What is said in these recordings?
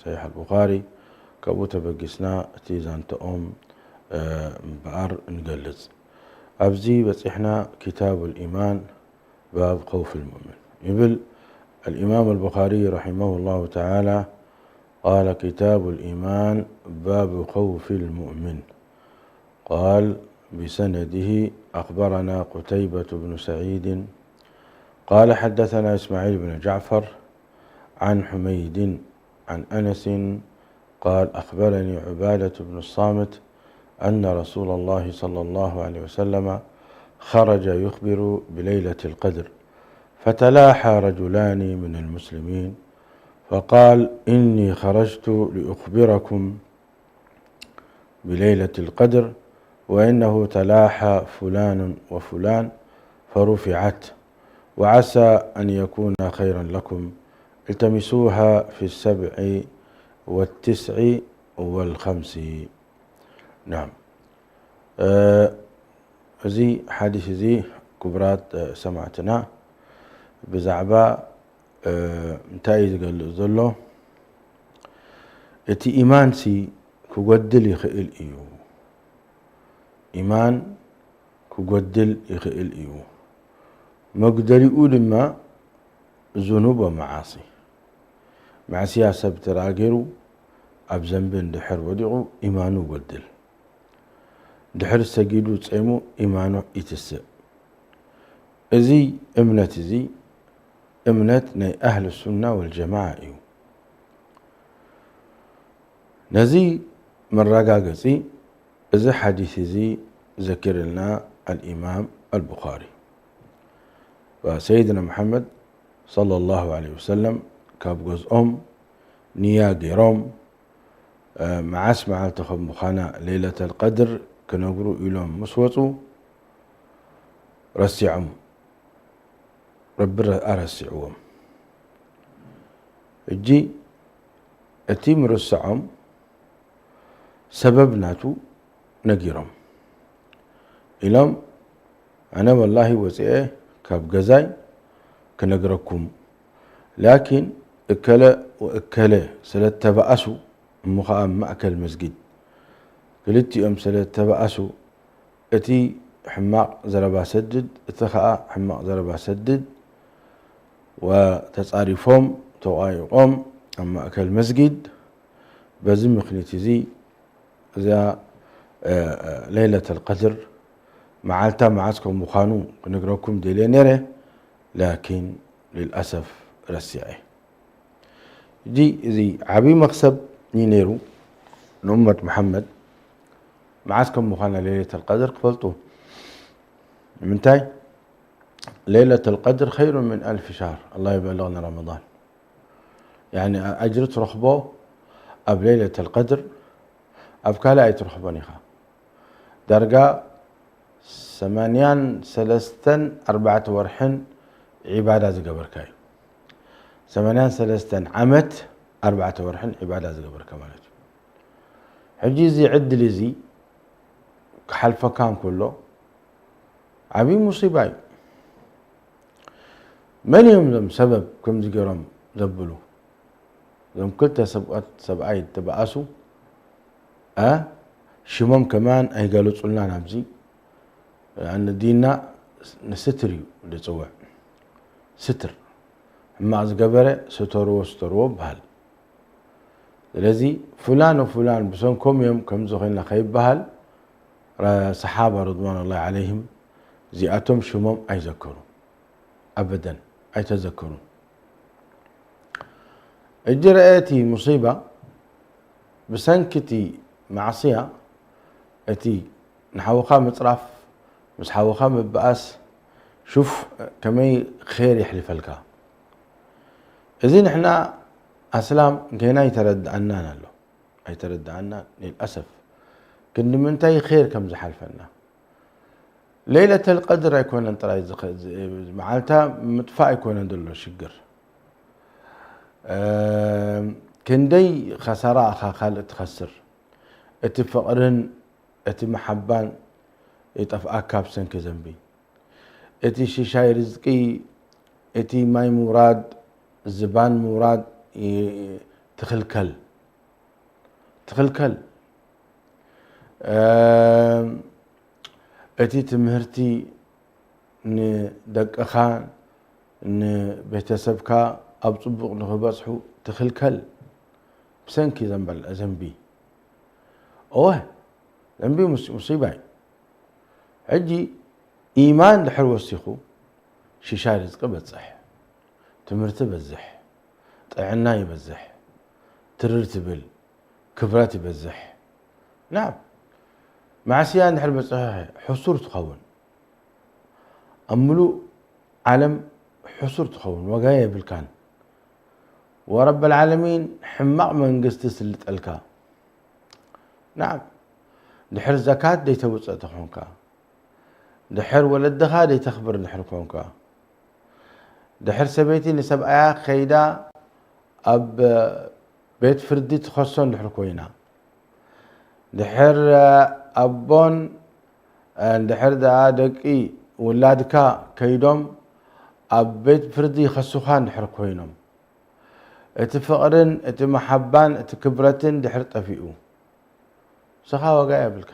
ሰሒሕ ኣልቡኻሪ፣ ካብኡ ተበጊስና እቲ ዛንተኦም እምበኣር ንገልጽ። ኣብዚ በጺሕና ኪታብ ልኢማን ባብ ኸውፍ ልሙእምን ይብል። الإمام البخاري رحمه الله تعالى قال: كتاب الإيمان باب خوف المؤمن. قال بسنده: أخبرنا قتيبة بن سعيد قال: حدثنا إسماعيل بن جعفر عن حميد عن أنس قال: أخبرني عبادة بن الصامت أن رسول الله صلى الله عليه وسلم خرج يخبر بليلة القدر، فتلاحى رجلان من المسلمين فقال: إني خرجت لأخبركم بليلة القدر، وإنه تلاحى فلان وفلان فرفعت، وعسى أن يكون خيرا لكم، التمسوها في السبع والتسع والخمس. نعم. እዚ ሓዲስ እዚ ክቡራት ሰማዕትና ብዛዕባ እንታይ እዩ ዝገልጽ ዘሎ? እቲ ኢማንሲ ክጎድል ይኽእል እዩ። ኢማን ክጎድል ይኽእል እዩ። መጉደሊኡ ድማ ዝኑብ ወመዓሲ። ማዕስያ ሰብ ተራ ገይሩ ኣብ ዘንቢ እንድሕር ወዲቑ ኢማኑ ይጎድል። ድሕሪ ሰጊዱ ጸይሙ ኢማኑ ይትስእ። እዚ እምነት እዚ እምነት ናይ ኣህል ሱና ወልጀማዓ እዩ። ነዚ መረጋገጺ እዚ ሓዲስ እዚ ዘኪርልና ኣልኢማም ኣልቡኻሪ። ሰይድና መሓመድ ሰለላሁ ዐለይሂ ወሰለም ካብ ገዝኦም ንያ ገይሮም፣ መዓስ መዓልቲ ከም ምዃና ለይለተል ቀድር ክነግሩ ኢሎም ምስ ወጹ ረሲዖም፣ ረቢ ኣረሲዕዎም። ሕጂ እቲ ምርሳዖም ሰበብ ናቱ ነጊሮም ኢሎም፣ ኣነ ወላሂ ወፂኤ ካብ ገዛይ ክነግረኩም፣ ላኪን እከለ ወእከለ ስለ እተባኣሱ፣ እሞ ኸዓ ኣብ ማእከል መስጊድ ክልቲኦም ስለ እተባኣሱ፣ እቲ ሕማቕ ዘረባ ሰድድ፣ እቲ ኸዓ ሕማቕ ዘረባ ሰድድ፣ ወተጻሪፎም፣ ተቋይቖም ኣብ ማእከል መስጊድ። በዚ ምኽኒት እዚ እዛ ለይለተል ቀድር መዓልታ መዓስ ከም ምዃኑ ክነግረኩም ደልየ ነይረ፣ ላኪን ልልኣሰፍ ረሲዐ። ሕጂ እዚ ዓብዪ መኽሰብ እዩ ነይሩ ንእመት መሓመድ፣ መዓስ ከም ምዃና ለይለተል ቀድር ክፈልጡ። ንምንታይ? ለይለተል ቀድር ኸይሩ ምን ኣልፊ ሻህር፣ ኣላህ ይበልቕና ረመዳን። ያኒ ኣጅሪ ትረኽቦ ኣብ ለይለተል ቀድር፣ ኣብ ካልእ ኣይትረኽቦን ኢኻ። ዳርጋ ሰማንያን ሰለስተን ኣርባዕተ ወርሕን ዒባዳ ዝገበርካ እዩ። ሰማንያን ሰለስተን ዓመት ኣርባዕተ ወርሕን ዒባዳ ዝገበርካ ማለት እዩ። ሕጂ እዚ ዕድል እዚ ክሓልፈካ እንከሎ ዓብዪ ሙሲባ እዩ። መን እዮም እዞም ሰበብ ከምዚ ገይሮም ዘብሉ? እዞም ክልተ ሰብኣት-፣ ሰብኣይ ተበኣሱ፣ ኣ፣ ሽሞም ከማን ኣይገለጹልናን ኣብዚ። ኣነ ዲንና ንስትር እዩ ዝጽውዕ። ስትር። ሕማቕ ዝገበረ ስተርዎ፣ ስተርዎ ይበሃል። ስለዚ ፍላን ወፍላን ብሰንኮም እዮም ከምዚ ኮይና ከይበሃል፣ ረ-፣ ሰሓባ ርድዋኑላሂ ዓለይሂም እዚኣቶም ሽሞም ኣይዘከሩን። ኣበደን ኣይተዘከሩን። እጂ ረአ እቲ ሙሲባ ብሰንኪ እቲ ማዕስያ እቲ ንሓውኻ ምጽራፍ፣ ምስ ሓውኻ ምብኣስ፣ ሹፍ ከመይ ኼር የሕልፈልካ። እዚ ንሕና ኣስላም ገና ኣይተረድኣናን ኣሎ። ኣይተረድኣናን፣ ሊልኣሰፍ። ክንዲ ምንታይ ኼር ከም ዝሓልፈና። ለይለተል ቀድር ኣይኮነን ጥራይ ዝኸ-፣ ዝ-፣ መዓልታ ምጥፋእ ኣይኮነን ዘሎ ሽግር። እም፣ ክንደይ ኸሳራ ኢኻ ካልእ ትኸስር። እቲ ፍቕርን እቲ መሓባን ይጠፍኣካ ብሰንኪ ዘንቢ። እቲ ሽሻይ ርዝቂ፣ እቲ ማይ ምውራድ፣ ዝባን ምውራድ ይ-፣ ትኽልከል። ትኽልከል። እቲ ትምህርቲ ንደቅኻ ንቤተሰብካ ኣብ ጽቡቕ ንኽበጽሑ ትኽልከል። ብሰንኪ ዘንበል ዘንቢ እወ ዘንቢ ሙሲባ እዩ። ሕጂ ኢማን ድሕር ወሲኹ ሽሻ ርዝቂ በጽሕ፣ ትምህርቲ በዝሕ፣ ጥዕና ይበዝሕ፣ ትርር ትብል፣ ክብረት ይበዝሕ። ናም ማዕስያ እንድሕር በጽሐ ሕሱር ትኸውን። ኣብ ምሉእ ዓለም ሕሱር ትኸውን፣ ዋጋ የብልካን። ወረብ ልዓለሚን ሕማቕ መንግስቲ ስልጠልካ። ናም ድሕር ዘካት ደይተውፅእ ተኾንካ፣ ድሕር ወለድኻ ደይተኽብር ድሕር ኮንካ፣ ድሕር ሰበይቲ ንሰብኣያ ከይዳ ኣብ ቤት ፍርዲ ትኸሶ እንድሕር ኮይና፣ ድሕር ኣቦን እንድሕር ደኣ ደቂ ውላድካ ከይዶም ኣብ ቤት ፍርዲ ይኸሱኻ እንድሕር ኮይኖም፣ እቲ ፍቕርን እቲ መሓባን እቲ ክብረትን ድሕር ጠፊኡ፣ ንስኻ ዋጋ የብልካ።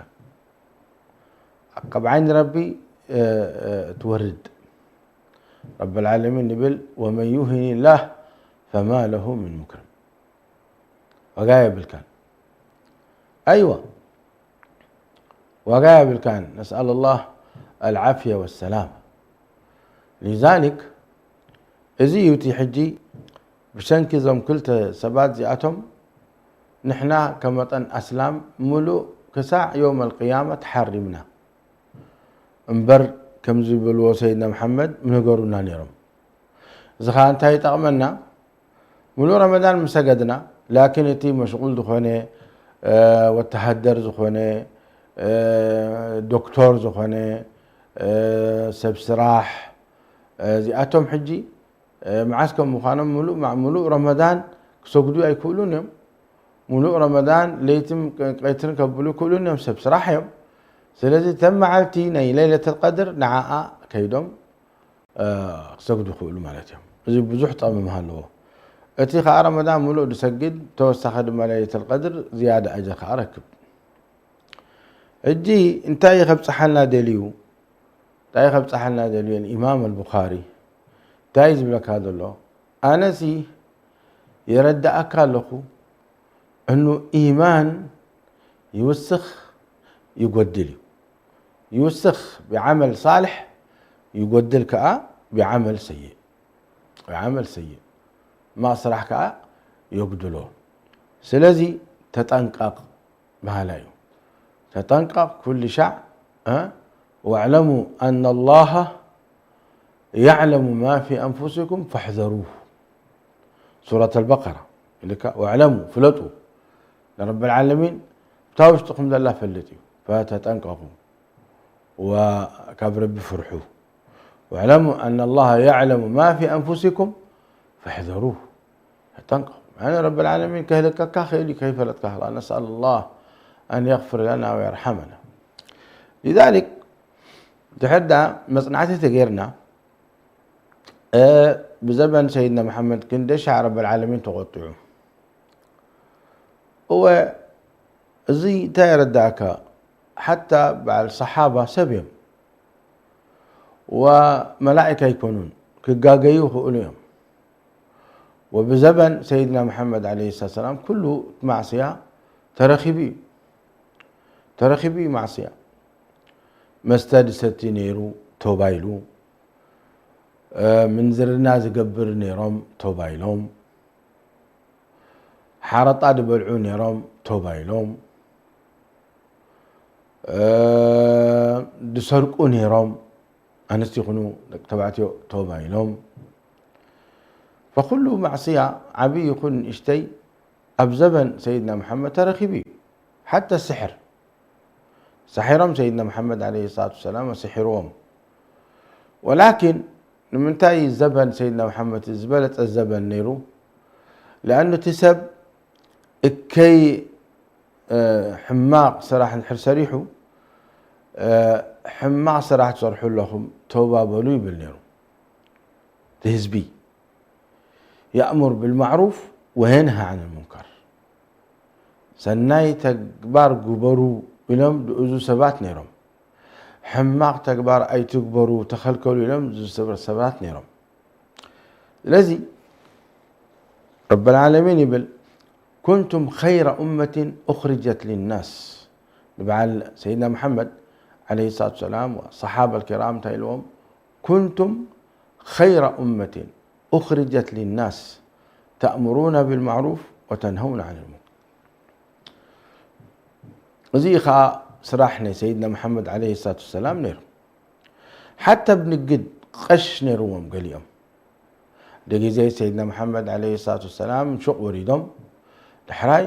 ካብ ዓይኒ ረቢ ትወርድ። ረብ ልዓለሚን ይብል፣ ወመን ዩሂኒ ላህ ፈማ ለሁ ምን ሙክርም። ዋጋ የብልካን። ኣይዋ ዋጋ የብልካን። ነስኣል ላህ ኣልዓፍያ ወሰላም። ሊዛሊክ እዚ እዩ እቲ ሕጂ ብሰንኪ እዞም ክልተ ሰባት እዚኣቶም ንሕና ከመጠን ኣስላም ሙሉእ ክሳዕ ዮም ኣልቅያማ ተሓሪምና። እምበር ከም ዝብልዎ ሰይድና መሓመድ ምነገሩና ነይሮም። እዚ ኸዓ እንታይ ይጠቕመና? ሙሉእ ረመዳን ምሰገድና፣ ላኪን እቲ መሽቁል ዝኾነ ወተሃደር ዝኾነ ዶክተር ዝኾነ ሰብ ስራሕ እዚኣቶም ሕጂ መዓስ ከም ምዃኖም ሙሉእ ሙሉእ ረመዳን ክሰግዱ ኣይክእሉን እዮም። ሙሉእ ረመዳን ለይትን ቀትርን ከብሉ ይክእሉን እዮም፣ ሰብ ስራሕ እዮም። ስለዚ እተን መዓልቲ ናይ ለይለተል ቀድር ንዓኣ ከይዶም ክሰግዱ ይኽእሉ ማለት እዮም። እዚ ብዙሕ ጠቕሚ ምሃለዎ። እቲ ከዓ ረመዳን ሙሉእ ዝሰግድ ተወሳኺ ድማ ለይለተል ቀድር ዝያዳ ኣጀር ከዓ ረክብ። ሕጂ እንታይ ከብፅሓልና ደልዩ? እንታይ ከብፅሓልና ደልዩ? ኢማም ኣልቡኻሪ እንታይ እዩ ዝብለካ ዘሎ? ኣነሲ የረዳእካ ኣለኹ እኑ ኢማን ይውስኽ ይጎድል እዩ። ይውስኽ ብዓመል ሳልሕ፣ ይጎድል ከዓ ብዓመል ሰይእ። ብዓመል ሰይእ። ሕማቕ ስራሕ ከዓ የጉድሎ። ስለዚ ተጠንቀቕ በሃላይ እዩ። ተጠንቀቕ ኩሉ ሻዕ። ወዕለሙ ኣነ ላሃ ያዕለሙ ማ ፊ ኣንፉሲኩም ፈሕዘሩሁ። ሱረት ኣልበቀራ ኢልካ ወዕለሙ ፍለጡ። ንረብ ልዓለሚን እታ ውሽጥኹም ዘላ ፈልጥ እዩ። ፈተጠንቀቑ ወካብ ረቢ ፍርሑ። ወዕለሙ ኣነ ላሃ ያዕለሙ ማ ፊ ኣንፉሲኩም ፈሕዘሩሁ። ተጠንቀቑ። ያኒ ረብ ልዓለሚን ከህልከካ ክእል እዩ ከይፈለጥካ። ነስኣል ላህ ኣን የግፍር ለና ወየርሓመና። ሊዛሊክ ድሕር ዳ መፅናዕቲ ተገይርና ብዘበን ሰይድና መሓመድ ክንደይ ሻዕ ረብ ልዓለሚን ተቆጢዑ። እወ እዚ እንታይ የረዳእካ? ሓታ በዓል ሰሓባ ሰብ እዮም። ወመላእካ ኣይኮኑን፣ ክጋገዩ ይኽእሉ እዮም። ወብዘበን ሰይድና መሓመድ ዓለይሂ ሰላም ኩሉ ማዕስያ ተረኺቡ እዩ። ተረኺቡ እዩ ማዕስያ። መስተ ዝሰቲ ነይሩ፣ ተውባ ኢሉ። ምንዝርና ዝገብር ነይሮም፣ ተውባ ኢሎም። ሓረጣ ዝበልዑ ነይሮም፣ ተውባ ኢሎም። ዝሰርቁ ነይሮም፣ ኣንስቲ ይኹኑ ደቂ ተባዕትዮ፣ ተውባ ኢሎም። ፈኩሉ ማዕስያ ዓብዪ ይኹን ንእሽተይ ኣብ ዘበን ሰይድና መሓመድ ተረኺቡ እዩ። ሓታ ስሕር ሳሒሮም ሰይድና መሓመድ ዓለይሂ ሰላቱ ወሰላም ኣስሒርዎም። ወላኪን ንምንታይ ዘበን ሰይድና መሓመድ ዝበለፀ ዘበን ነይሩ? ለኣኑ እቲ ሰብ እከይ ሕማቕ ስራሕ እንድሕር ሰሪሑ፣ ሕማቕ ስራሕ ትሰርሑ ኣለኹም ተውባ በሉ ይብል ነይሩ። እቲ ህዝቢ የእሙር ብልማዕሩፍ ወየንሃ ዓን ልሙንከር። ሰናይ ተግባር ግበሩ ኢሎም ዝእዙ ሰባት ነይሮም። ሕማቕ ተግባር ኣይትግበሩ፣ ተኸልከሉ ኢሎም ዝሰብር ሰባት ነይሮም። ስለዚ ረበል ዓለሚን ይብል፣ ኩንቱም ኸይረ ኡመትን ኡኽርጀት ሊናስ። ንበዓል ሰይድና መሓመድ ዓለይሂ ሰላቱ ወሰላም፣ ሰሓባ ልኪራም እንታይ ኢልዎም? ኩንቱም ኸይረ ኡመትን ኡኽርጀት ሊናስ ተእምሩና ቢልማዕሩፍ ወተንሀውና ዓን ልሙንከር። እዚ ከዓ ስራሕ ናይ ሰይድና መሓመድ ዓለይሂ ሰላቱ ወሰላም ነይሩ። ሓታ ብንግድ ቐሽ ነይርዎም ገሊኦም። ሓደ ግዜ ሰይድና መሓመድ ዓለይሂ ሰላቱ ወሰላም ሹቕ ወሪዶም፣ ዳሕራይ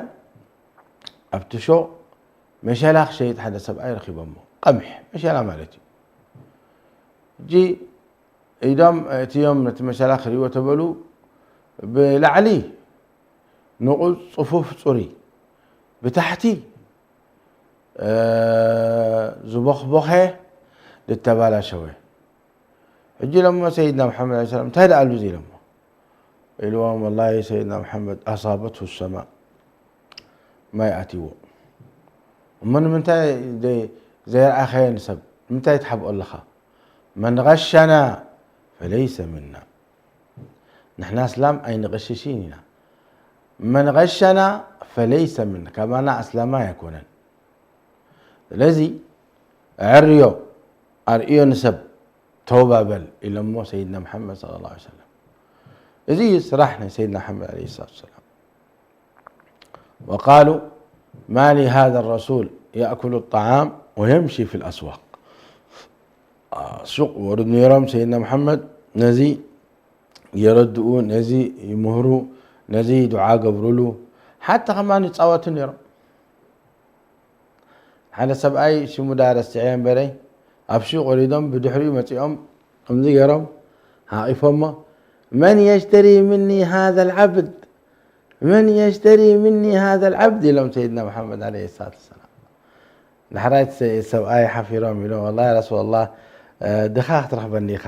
ኣብቲ ሹቕ መሸላ ክሸይጥ ሓደ ሰብኣይ ረኺቦሞ። ቀምሕ፣ መሸላ ማለት እዩ። ሕጂ ኢዶም እትዮም ነቲ መሸላ ክርእይዎ ተበሉ፣ ብላዕሊ ንቑጽ ጽፉፍ ጽሩይ፣ ብታሕቲ፣ እ፣ ዝቦኽቦኸ፣ ዝተባላሸወ። ሕጂ ኢሎሞ ሰይድና መሓመድ ዓለይሂ ሰላም፣ "እንታይ ደኣ ኣሉ እዚ?" ኢሎሞ። ኢልዎም፣ "ወላሂ ሰይድና መሓመድ ኣሳበትሁ ሰማእ፣ ማይ ኣትይዎ። እሞ ንምንታይ ዘይ-፣ ዘይረኣኸየን ሰብ ንምንታይ ትሓብኦ ኣለኻ? መን ገሸና ፈለይሰ ምና። ንሕና እስላም ኣይንቕሽሽን ኢና። መን ገሸና ፈለይሰ ምና፣ ካባና ኣስላማይ ኣይኮነን። ስለዚ ኣዕርዮ፣ ኣርእዮ ንሰብ፣ ተውባ በል" ኢሎሞ ሰይድና መሓመድ ሰለላሁ ዐለይሂ ወሰለም። እዚ እዩ ስራሕ ናይ ሰይድና መሓመድ ዓለይሂ ሰላቱ ወሰላም። وقالوا ما لهذا الرسول يأكل الطعام ويمشي في الأسواق። ሱቕ ወርዱ ነይሮም ሰይድና መሓመድ ነዚ የረድኡ፣ ነዚ ይምህሩ፣ ነዚ ዱዓ ገብሩሉ፣ ሓታ ከማን ይጻወቱ ነይሮም። ሓደ ሰብኣይ ሽሙ ዳ ረስዐ እምበረይ፣ ኣብ ሹቕ ወሪዶም ብድሕሪኡ መጺኦም ከምዚ ገይሮም ሓቒፎሞ፣ "መን የሽተሪ ምኒ ሃዛ ልዓብድ? መን የሽተሪ ምኒ ሃዛ ልዓብድ?" ኢሎም ሰይድና መሓመድ ዓለይሂ ሰላቱ ወሰላም። ዳሕራይ ሰ-፣ ሰብኣይ ሓፊሮም ኢሎም፣ "ወላሂ ያ ረሱላላህ፣ እ፣ ድኻ ክትረኽበኒ ኢኻ።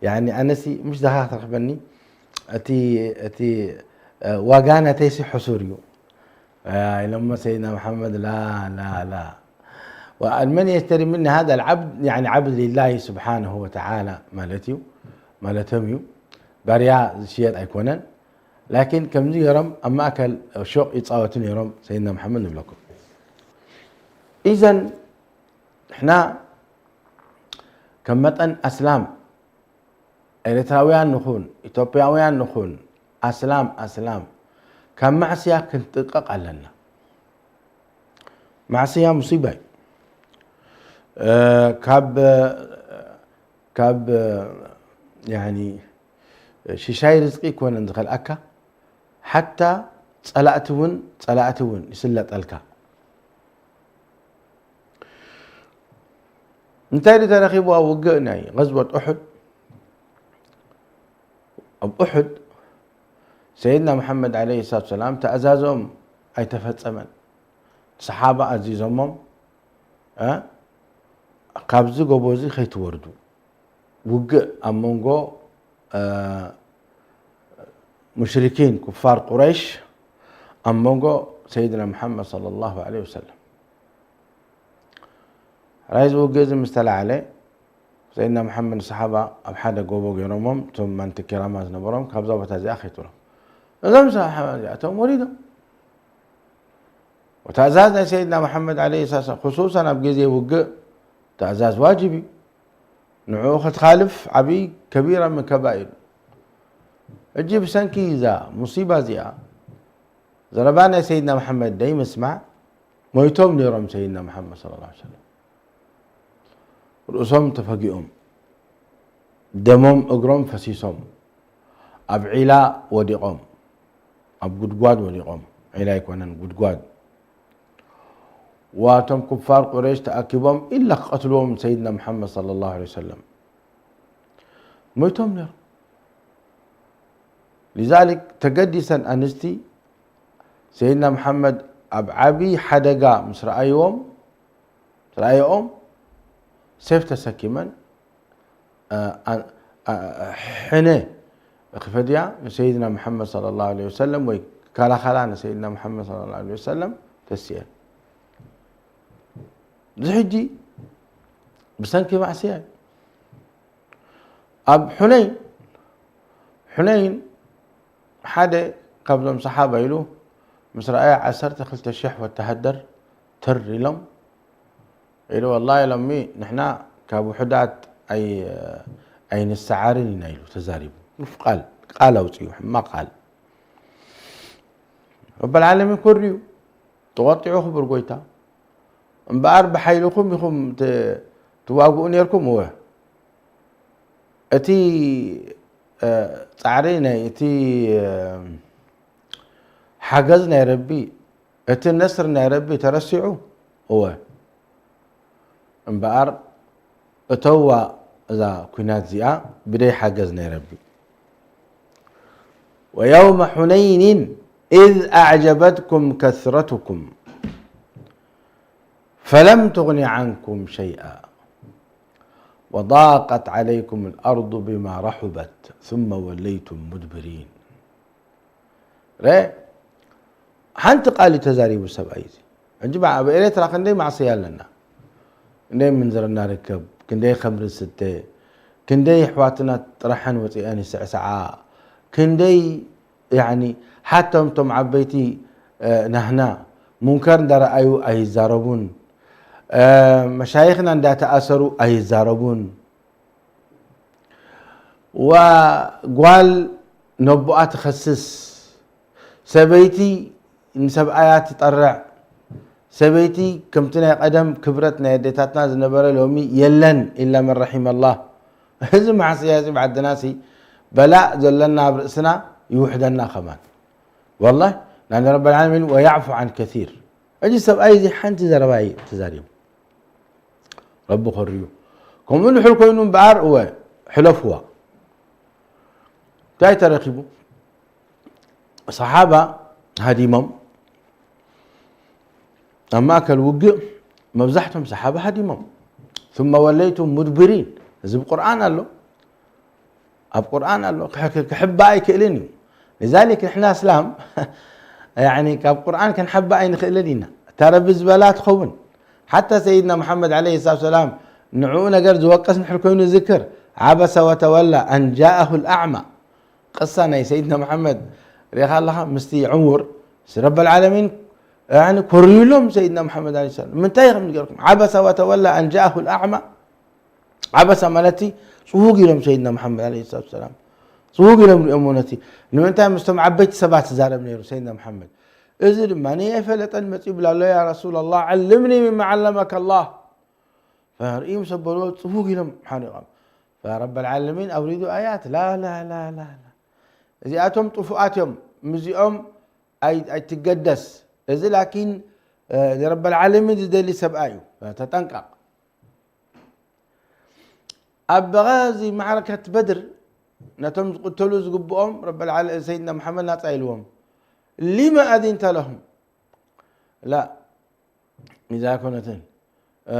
ያኒ ኣነሲ ምሽ ድኻ ክትረኽበኒ፣ እቲ፣ እቲ፣ እ፣ ዋጋ ናተይሲ ሕሱር እዩ፣ እ፣ ኢሎሞ ሰይድና መሓመድ፣ ላ፣ ላ፣ ላ። ወመን የሽተሪ ምኒ ሃዛ ልዓብድ፣ ያኒ ዓብድ ሊላሂ ስብሓነሁ ወተዓላ ማለት እዩ፣ ማለቶም እዩ። ባርያ ዝሽየጥ ኣይኮነን። ላኪን ከምዚ ገይሮም ኣብ ማእከል ሹቕ ይጻወቱ ነይሮም ሰይድና መሓመድ ንብለኩም። ኢዘን ንሕና ከም መጠን ኣስላም ኤርትራውያን ንኹን፣ ኢትዮጵያውያን ንኹን፣ ኣስላም፣ ኣስላም፣ ካብ ማዕስያ ክንጥንቀቕ ኣለና። ማዕስያ ሙሲባ እዩ። እ፣ ካብ፣ ካብ፣ ያኒ፣ ሽሻይ ርዝቂ ይኮነን ዝኸልኣካ፣ ሓታ ጸላእቲ እውን፣ ጸላእቲ እውን ይስለጠልካ። እንታይ ድዩ ተረኺቡ ኣብ ውግእ ናይ ገዝወት ኡሑድ? ኣብ ኡሑድ ሰይድና መሓመድ ዓለይሂ ሰላቱ ሰላም ተኣዛዞም ኣይተፈጸመን። ሰሓባ ኣዚዞሞም፣ እ፣ ካብዚ ጎቦ እዚ ከይትወርዱ፣ ውግእ ኣብ መንጎ፣ እ፣ ሙሽሪኪን ኩፋር ቁረይሽ ኣብ መንጎ ሰይድና መሓመድ ሰለላሁ ዐለይሂ ወሰለም። ራይ እዚ ውግእ እዚ ምስ ተላዓለ፣ ሰይድና መሓመድ ንሰሓባ ኣብ ሓደ ጎቦ ገይሮሞም፣ እቶም ማንቲ ኪራማ ዝነበሮም፣ ካብዛ ቦታ እዚኣ ከይትብሎም። እዞም ሰሓባ እዚኣቶም ወሪዶም። ወተእዛዝ ናይ ሰይድና መሓመድ ዓለይሂ ሰላም፣ ክሱሰን ኣብ ግዜ ውግእ ተእዛዝ ዋጅብ እዩ። ንዕኡ ክትኻልፍ ዓብዪ ከቢራ ምን ከባኢር። እጂ ብሰንኪ እዛ ሙሲባ እዚኣ፣ ዘረባ ናይ ሰይድና መሓመድ ደይ ምስማዕ፣ ሞይቶም ነይሮም ሰይድና መሓመድ ሰለላሁ ዐለይሂ ወሰለም። ርእሶም ተፈጊኦም፣ ደሞም እግሮም ፈሲሶም፣ ኣብ ዒላ ወዲቖም፣ ኣብ ጉድጓድ ወዲቖም፣ ዒላ ኣይኮነን ጉድጓድ። ዋቶም ኩፋር ቁረይሽ ተኣኪቦም ኢላ ክቐትልዎም ሰይድና መሓመድ ሰለላሁ ዐለይሂ ወሰለም ሞይቶም ነይሮም። ሊዛሊክ ተገዲሰን ኣንስቲ ሰይድና መሓመድ ኣብ ዓብዪ ሓደጋ ምስ ረኣይዎም፣ ምስ ረኣየኦም ሴፍ ተሰኪመን፣ አ፣ አ፣ አ፣ ሕነ ክፈድያ ንሰይድና መሓመድ ሰለላሁ ዐለይሂ ወሰለም ወይ ከላኸላ ንሰይድና መሓመድ ሰለላሁ ዐለይሂ ወሰለም ተሲአን። እዚ ሕጂ ብሰንኪ ማዕስያ እዩ። ኣብ ሑነይን፣ ሑነይን ሓደ ካብዞም ሰሓባ ኢሉ ምስ ረኣየ ዓሰርተ ክልተ ሽሕ ወተሃደር ትር ኢሎም ኢሉ፣ "ወላሂ ሎሚ ንሕና ካብ ውሑዳት ኣይ-፣ ኣይንሰዓርን ኢና" ኢሉ ተዛሪቡ። ኡፍ፣ ቃል፣ ቃል ኣውጺኡ፣ ሕማቕ ቃል። ረበል ዓለሚን ኮርዩ፣ ተቖጢዑ ክቡር ጎይታ። እምበኣር ብሓይልኹም ኢኹም ት-፣ ትዋግኡ ነይርኩም። እወ፣ እቲ፣ እ፣ ጻዕሪ ናይ፣ እቲ፣ እ፣ ሓገዝ ናይ ረቢ፣ እቲ ነስር ናይ ረቢ ተረሲዑ። እወ፣ እምበኣር እተዋ እዛ ኲናት እዚኣ ብደይ ሓገዝ ናይ ረቢ። ويوم حنين إذ أعجبتكم كثرتكم فلم تغن عنكم شيئا وضاقت عليكم الأرض بما رحبت ثم وليتم مدبرين. ረ-፣ ሓንቲ ቃል እዩ ተዛሪቡ ሰብኣይ እዚ። ሕጂ በ-፣ ኣብ ኤርትራ ክንደይ ማዕሰያ ኣለና? ክንደይ ምንዝርና ርከብ? ክንደይ ከምሪ ዝስተ? ክንደይ ኣሕዋትና ጥራሐን ወፂአን ይስዕስዓ? ክንደይ፣ ያኒ፣ ሓቶም እቶም ዓበይቲ፣ እ፣ ናህና ሙንከር እንዳረኣዩ ኣይዛረቡን፣ እ፣ መሻይኽና እንዳተኣሰሩ ኣይዛረቡን። ዋ-፣ ጓል ነቦኣ ትኸስስ፣ ሰበይቲ ንሰብኣያ ትጠርዕ፣ ሰበይቲ ከምቲ ናይ ቀደም ክብረት ናይ ኣዴታትና ዝነበረ ሎሚ የለን፣ ኢላ መን ረሒመ ኣላህ። እዚ ማዕስያ እዚ ብዓድና ሲ በላእ ዘለና ኣብ ርእስና ይውሕደና ከማን። ወላሂ፣ ናን ረበል ዓለሚን ወያዕፉ ዓን ከሲር። ሕጂ ሰብኣይ እዚ ሓንቲ ዘረባ እዩ ተዛሪቡ። ረቢ ኾርዩ። ከምኡ ድሕር ኮይኑ እምበኣር፣ እወ፣ ሕለፍዋ። እንታይ ተረኺቡ? ሰሓባ ሃዲሞም። ኣብ ማእከል ውግእ መብዛሕቶም ሰሓባ ሃዲሞም። ثم وليتم مدبرين። እዚ ብቁርኣን ኣሎ። ኣብ ቁርኣን ኣሎ። ክሕ-፣ ክሕባእ ኣይክእልን እዩ። لذلك ንሕና እስላም፣ ያኒ፣ ካብ ቁርኣን ክንሓባእ ኣይንኽእልን ኢና። እታ ረቢ ዝበላ ትኸውን። ሓታ ሰይድና መሓመድ ዓለይሂ ሰላቱ ወሰላም ንዕኡ ነገር ዝወቅስ እንድሕር ኮይኑ ዝክር፣ عبس وتولى أن جاءه الأعمى። ቅሳ ናይ ሰይድና መሓመድ ሪኢኻ ኣለኻ? ምስቲ ዕውር፣ ምስ ረበል ዓለሚን፣ ያኒ፣ ኮርዩሎም ሰይድና መሓመድ ዓለይሂ ሰላም። ምንታይ ኢኹም ንገርኩም? عبس وتولى أن جاءه الأعمى። ዓበሳ ማለት ጽውግ ኢሎም ሰይድና መሓመድ ዓለይሂ ሰላቱ ወሰላም። ጽውግ ኢሎም ሪኦሞ ነቲ። ንምንታይ ምስቶም ዓበይቲ ሰባት ዝዛረብ ነይሩ ሰይድና መሓመድ። እዚ ድማ ንየ ኣይፈለጠን መጺኡ ይብል ኣሎ፣ "ያ ረሱለላህ፣ ዓልምኒ ሚማ ዓለመከ ኣላህ." ፈርእዩ ምስ ኣበልዎ ጽውግ ኢሎም ሓሪቖም። ፈረበል ዓለሚን ኣውሪዱ ኣያት፣ ላ፣ ላ፣ ላ፣ ላ፣ ላ። እዚኣቶም ጥፉኣት እዮም፣ ምስዚኦም ኣይ-፣ ኣይትገደስ። እዚ ላኪን፣ እ፣ ንረበል ዓለሚን ዝደሊ ሰብኣይ እዩ። ተጠንቀቕ። ኣብ በቓዚ ማዕረከት በድር ነቶም ዝቕተሉ ዝግብኦም ረበል ዓለ-፣ ሰይድና መሓመድ ናጻ ኢልዎም። ሊመ ኣዚንተ ለሁም? ላ፣ ኢዛ ኮነትን፣ እ፣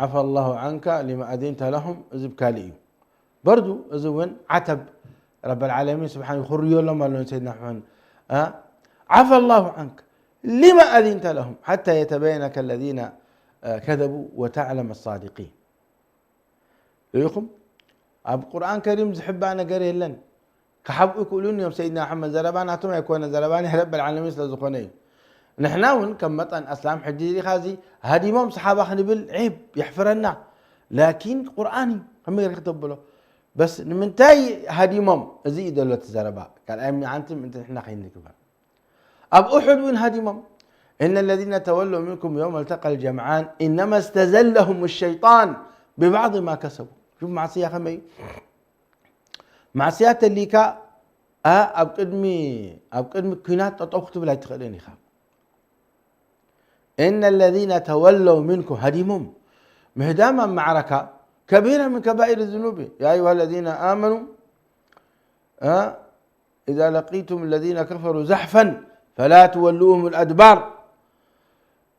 ዓፈ ላሁ ዓንካ ሊመ ኣዚንተ ለሁም፣ እዚ ብካልእ እዩ። በርዱ፣ እዚ እውን ዓተብ ረበል ዓለሚን ስብሓን ይኹርዮሎም ኣሎ ንሰይድና መሓመድ። እ፣ ዓፈ ላሁ ዓንካ ሊመ ኣዚንተ ለሁም ሓታ የተበየነ ከለዚነ፣ እ፣ ከዘቡ ወተዕለመ ሳዲቂን። ርኢኹም? ኣብ ቁርኣን ከሪም ዝሕባእ ነገር የለን። ክሓብኡ ይክእሉን እዮም። ሰይድና መሓመድ ዘረባ ናቶም ኣይኮነ፣ ዘረባ ናይ ረበል ዓለሚን ስለ ዝኾነ እዩ። ንሕና እውን ከም መጠን ኣስላም ሕጂ ሪኢኻ እዚ ሃዲሞም ሰሓባ ክንብል ዒብ የሕፍረና። ላኪን ቁርኣን እዩ፣ ከመይ ሪኢኽ ተብሎ። በስ ንምንታይ ሃዲሞም? እዚ እዩ ዘሎ እቲ ዘረባ። ካልኣይ ምዓንቲ ምእንቲ ንሕና ከይንግበር። ኣብ ኡሑድ እውን ሃዲሞም። إن الذين تولوا منكم يوم التقى الجمعان إنما استزلهم الشيطان ببعض ما كسبوا. ሹፍ ማዕስያ ከመይ እዩ? ማዕስያ ተሊካ፣ ኣ፣ ኣብ ቅድሚ፣ ኣብ ቅድሚ ኲናት ጠጠው ክትብል ኣይትኽእልን ኢኻ። إن الذين تولوا منكم፣ ሃዲሞም። ምህዳም ኣብ ማዕረካ كبيرة من كبائر الذنوب. يا أيها الذين آمنوا، ኣ፣ إذا لقيتم الذين كفروا زحفا فلا تولوهم الأدبار.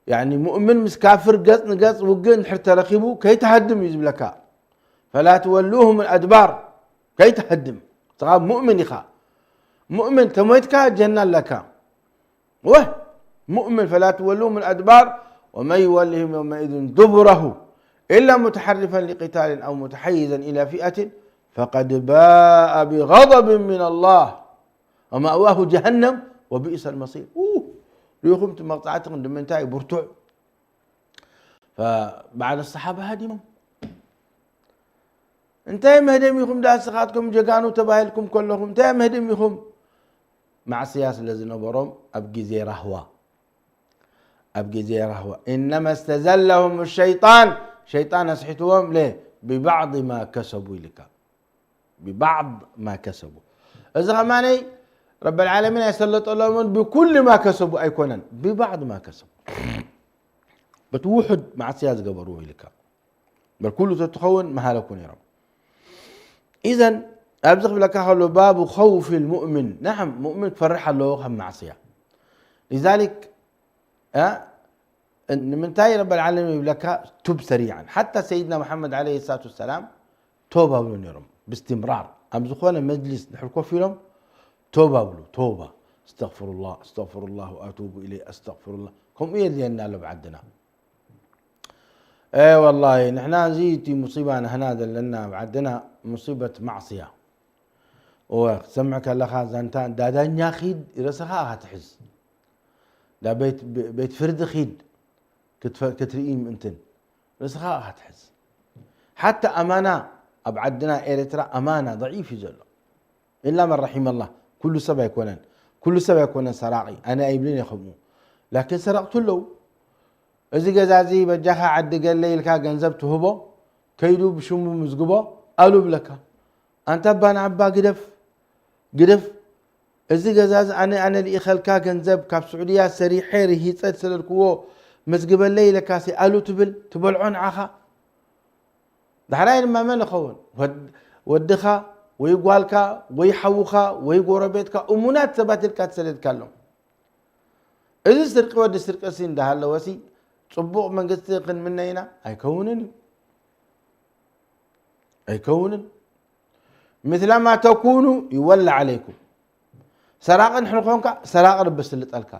ያኒ ሙእምን ምስ ካፍር ገጽ ንገጽ ውግእ እንድሕር ተረኺቡ ከይትሃድም እዩ ዝብለካ። فلا تولوهم الأدبار، ከይትሃድም። ንስኻ ሙእምን ኢኻ። ሙእምን ተሞይትካ ጀና ኣለካ። ወህ! مؤمن فلا تولوهم الأدبار ومن يولهم يومئذ دبره إلا متحرفا لقتال أو متحيزا إلى فئة فقد باء بغضب من الله ومأواه جهنم وبئس المصير. ኡ፣ ርኢኹም እቲ መቕጻዕቲ ክንዲ ምንታይ ብርቱዕ። فبعد الصحابة هدمهم. እንታይ መህደም ኢኹም ደኣ ንስኻትኩም ጀጋኑ ተባሂልኩም ከለኹም እንታይ መህደም ኢኹም? ማዕስያ ስለ ዝነበሮም ኣብ ግዜ ራህዋ ኣብ ግዜ ራህዋ إنما استزلهم الشيطان ሸይጣን ኣስሒትዎም ለ ببعض ما كسبوا ኢልካ ببعض ما كسبوا እዚ ኸማነይ ረብ العالمين ኣይሰለጠሎምን ብኩሉ ما كسبوا ኣይኮነን ببعض ما كسبوا በቲ ውሑድ ማዕስያ ዝገበርዎ ኢልካ በል ኩሉ ተትኸውን መሃለኩ ነይሮም إذن ኣብዚ ክብለካ ከሎ باب خوف المؤمن نعم مؤمن ክፈርሕ ኣለዎ ካብ ማዕስያ لذلك ንምንታይ ረብ العالمين ይብለካ ቱብ سريعا حتى سيدنا محمد عليه الصلاة والسلام توبة ብሉ ነይሮም باستمرار ኣብ ዝኾነ መጅሊስ ድሕር ኮፍ ኢሎም توبة ብሉ توبة استغفر الله استغفر الله وأتوب إليه استغفر الله ከምኡ የድልየና ኣሎ ብዓድና والله ንሕና እዚ እቲ ሙصيبة ናህና ዘለና ብዓድና ሙصيبة ማዕስያ እወ ክትሰምዕ ከለኻ ዛንታ እንዳ ዳኛ ኺድ ርእስኻ ኢኻ ትሕዝ እንዳ ቤት ፍርዲ ኺድ ክትርኢ ምእንትን ርእስኻ ኢኻ ትሕዝ ሓታ ኣማና ኣብ ዓድና ኤርትራ ኣማና ضعيف እዩ ዘሎ إلا من رحم الله ኩሉ ሰብ ኣይኮነን ኩሉ ሰብ ኣይኮነን ሰራቒ ኣነ ኣይብልን እየ ከምኡ ላኪን ሰረቕቱ ኣለዉ እዚ ገዛ እዚ በጃኻ ዓዲ ገለ ኢልካ ገንዘብ ትህቦ ከይዱ ብሽሙ ምዝግቦ ኣሉ ብለካ ኣንታ ኣባ ንዓባ ግደፍ ግደፍ እዚ ገዛ እዚ ኣነ ኣነ ልኢኸልካ ገንዘብ ካብ ስዑድያ ሰሪሐ ርሂፀ ዝሰደድክዎ መዝግበለይ ኢለካሲ ኣሉ ትብል ትበልዖ ንዓኻ ዳሕራይ ድማ መን ይኸውን ወድኻ ወይ ጓልካ ወይ ሓውኻ ወይ ጎረቤትካ እሙናት ሰባት ኢልካ ትሰደድካሎም እዚ ስርቂ ወዲ ስርቂ ሲ እንዳሃለወ ሲ ጽቡቕ መንግስቲ ክንምነ ኢና ኣይከውንን እዩ ኣይከውንን مثلما تكونوا يولى عليكم ሰራቂ ድሕሪ ኮንካ ሰራቂ ርቢ ስልጠልካ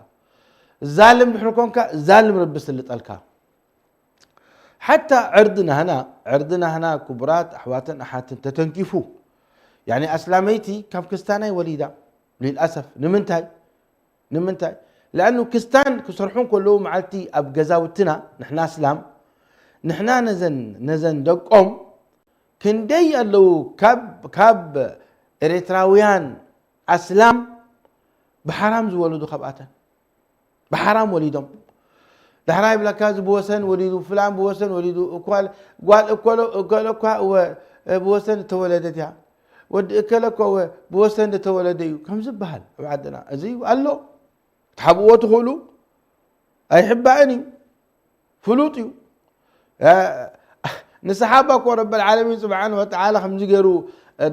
ዛልም ድሕሪ ኮንካ ዛልም ርቢ ስልጠልካ ሓታ ዕርዲ ናህና ዕርዲ ናህና ክቡራት ኣሕዋትን ኣሓትን ተተንኪፉ ያኒ ኣስላመይቲ ካብ ክስታናይ ወሊዳ ሊልኣሰፍ ንምንታይ ንምንታይ ለኣኑ ክስታን ክሰርሑ ከለዉ መዓልቲ ኣብ ገዛውትና ንሕና ኣስላም ንሕና ነዘን ነዘን ደቆም ክንደይ ኣለዉ ካብ ካብ ኤርትራውያን ኣስላም ብሓራም ዝወለዱ ካብኣተን ብሓራም ወሊዶም ዳሕራይ ይብለካ እዚ ብወሰን ወሊዱ ፍላን ብወሰን ወሊዱ ጓል እኮ እኮ እኮ እወ ብወሰን እተወለደት እያ ወዲ እከለ እኮ እወ ብወሰን ዝተወለደ እዩ ከም ዝበሃል ኣብ ዓድና እዚ ኣሎ ክትሓብእዎ ትኽእሉ ኣይሕባእን እዩ ፍሉጥ እዩ ንሰሓባ እኮ ረብ العالمين سبحانه وتعالى ከምዚ ገይሩ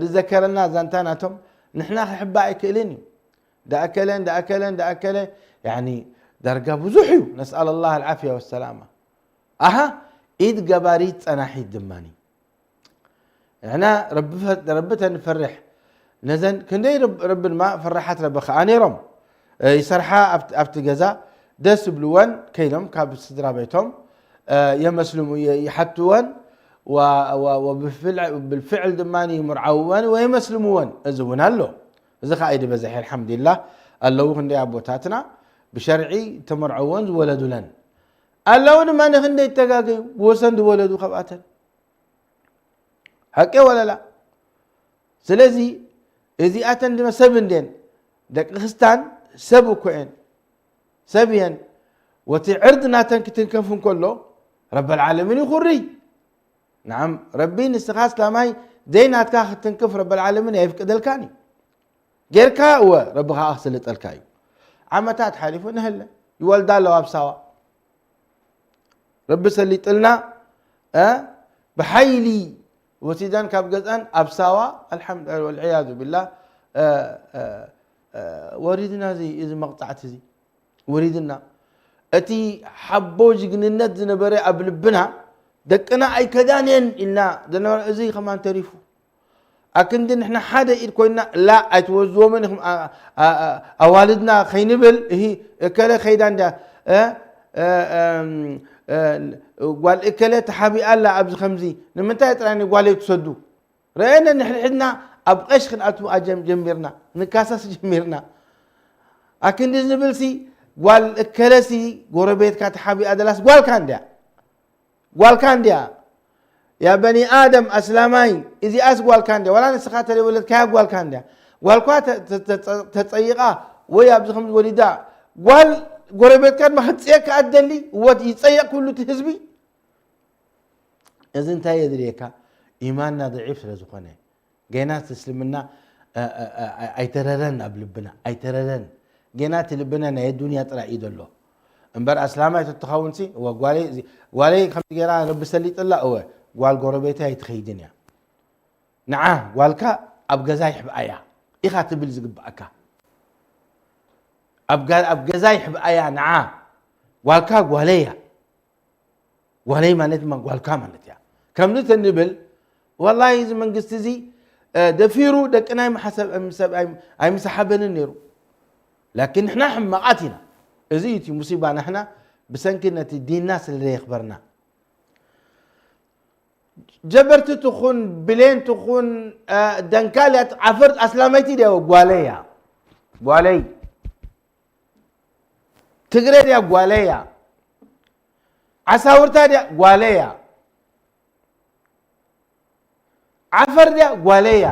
ዝዘከረና ዛንታ ናቶም ንሕና ክሕባእ ኣይክእልን እዩ ዳእከለን ዳእከለን ዳእከለ ዳርጋ ብዙሕ እዩ نسأل الله العافية والسلامة ኣሃ ኢድ ገባሪት ጸናሒት ድማ ንሕና ረቢ ተንፈርሕ ነዘን ክንደይ ረቢ ድማ ፈራሓት ረቢ ከዓ ነይሮም ይሰርሓ ኣብቲ ገዛ ደስ ብልወን ከይዶም ካብ ስድራ ቤቶም የመስልሙ ይሓትወን ብፍዕል ድማ ይምርዓውወን ወየመስልምወን እዚ እውን ኣሎ እዚ ከዓ ኢድ በዝሒ ኣልሓምዱሊላህ ኣለዉ ክንደይ ኣቦታትና ብሸርዒ ተመርዐወን ዝወለዱለን ኣለዉ ድማ ንክንደይ ተጋገዩ ብወሰን ዝወለዱ ካብኣተን ሓቂ ወለላ ስለዚ እዚኣተን ድማ ሰብ እንድየን ደቂ ክስታን ሰብ እኮ እየን ሰብ እየን ወቲ ዕርድ ናተን ክትንከፍ እንከሎ ረበል ዓለሚን ይኹሪ ንዓም ረቢ ንስኻ እስላማይ ዘይናትካ ክትንክፍ ረበል ዓለሚን ኣይፍቅደልካን እዩ ጌርካ እወ ረቢ ከዓ ክስልጠልካ እዩ ዓመታት ሓሊፉ ንህለ ይወልዳ ኣለዋ ኣብ ሳዋ ረቢ ሰሊጥልና ብሓይሊ ወሲደን ካብ ገዝአን ኣብ ሳዋ ኣልሓምድ ወልዕያዙ ቢላ ወሪድና እዚ እዚ መቕፃዕቲ እዚ ወሪድና እቲ ሓቦ ጅግንነት ዝነበረ ኣብ ልብና ደቅና ኣይከዳንየን ኢልና ዝነበረ እዚ ከማን ተሪፉ ኣክንዲ ንሕና ሓደ ኢድ ኮይንና፣ ላ ኣይትወዝዎምን ኢኹም፣ ኣ-፣ ኣ-፣ ኣ-፣ ኣዋልድና ከይንብል፣ እሂ፣ እከለ ከይዳ እንድያ፣ እ፣ እ፣ እም፣ እ፣ ጓል እከለ ተሓቢኣ ኣላ ኣብዚ ከምዚ፣ ንምንታይ ጥራይ ንጓለይ ትሰዱ? ረአየና ንሕድሕድና ኣብ ቐሽ ክንኣቱ ኣጀም-፣ ጀሚርና፣ ንካሳስ ጀሚርና። ኣክንዲ ዝብልሲ፣ ጓል እከለሲ ጎረቤትካ ተሓቢኣ ደላስ ጓልካ እንድያ። ጓልካ እንድያ። ያ በኒ ኣደም ኣስላማይ፣ እዚኣስ ጓልካ እንድያ። ዋላ ንስኻ ተለይወለድካያ ጓልካ እንድያ። ጓልኳ ተ-፣ ተ-፣ ተ-፣ ተጸይቓ ወይ ኣብዚ ከም ወሊዳ፣ ጓል ጎረቤትካ ድማ ክትጽየካ ኣትደሊ፣ ወት ይጸየቕ ኩሉ እቲ ህዝቢ። እዚ እንታይ የድልየካ? ኢማንና ضعيف ስለ ዝኾነ። ገና እቲ እስልምና፣ እ፣ እ፣ እ፣ ኣይተረረን ኣብ ልብና፣ ኣይተረረን። ገና እቲ ልብና ናይ ኣዱንያ ጥራይ እዩ ዘሎ። እምበር ኣስላማይ ተትኸውን ሲ፣ እወ፣ ጓለይ፣ እዚ፣ ጓለይ ከምዚ ገይራ ረቢ ሰሊጥላ፣ እወ፣ ጓል ጎረቤተይ ኣይትኸይድን እያ። ንዓ ጓልካ ኣብ ገዛ ይሕብኣያ ኢኻ ትብል ዝግብኣካ። ኣብ ጋ-፣ ኣብ ገዛ ይሕብኣያ፣ ንዓ ጓልካ ጓለይ እያ። ጓለይ ማለት ድማ ጓልካ ማለት እያ። ከምዚ ተንብል፣ ወላሂ እዚ መንግስቲ እዚ፣ እ፣ ደፊሩ ደቅና ኣይምሓሰብ-፣ ኣይምሰብ-፣ ኣይም-፣ ኣይምሰሓበንን ነይሩ። ላኪን ንሕና ሕማቓት ኢና። እዚ እዩ እቲ ሙሲባ፣ ንሕና ብሰንኪ ነቲ ዲንና ስለ ዘየኽበርና። ጀበርቲ ትኹን፣ ብሌን ትኹን፣ እ፣ ደንካል እያ፣ ዓፈር ኣስላመይቲ ድያ ጓለይ እያ። ጓለይ። ትግረ ድያ ጓለይ እያ። ዓሳውርታ ድያ ጓለይ እያ። ዓፈር ድያ ጓለይ እያ።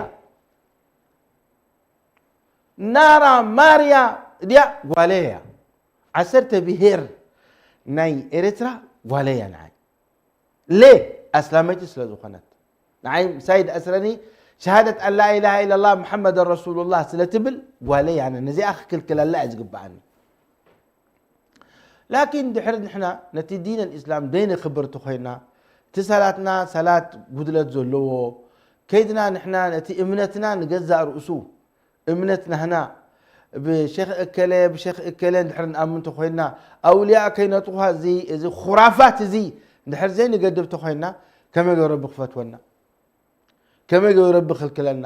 ናራ ማርያ ድያ ጓለይ እያ። ዓሰርተ ብሄር ናይ ኤርትራ ጓለይ እያ ንዓይ። ሌ ኣስላመይቲ ስለ ዝኾነት። ንዓይ ምሳይ ድኣስረኒ ሸሃደት ኣን ላ ኢላሃ ኢለላህ ሙሐመድ ረሱሉላህ ስለ ትብል ጓለይ ኣነ ነዚኣ ክክልክለላ እየ ዝግብኣኒ። ላኪን ድሕሪ ንሕና ነቲ ዲን ኣልእስላም ደይነኽብር እንተኾይና፣ እቲ ሰላትና ሰላት ጉድለት ዘለዎ፣ ከይድና ንሕና ነቲ እምነትና ንገዛእ ርእሱ፣ እምነት ናህና፣ ብሸኽ እከለ፣ ብሸኽ እከለ እንድሕር ንኣምን እንተኾይና፣ ኣውልያ ከይነጥቑኻ እዚ፣ እዚ ኹራፋት እዚ እንድሕር ዘይንገድብ እንተኾይና፣ ከመይ ገይሩ ረቢ ክፈትወና? ከመይ ገይሩ ረቢ ክልክለና?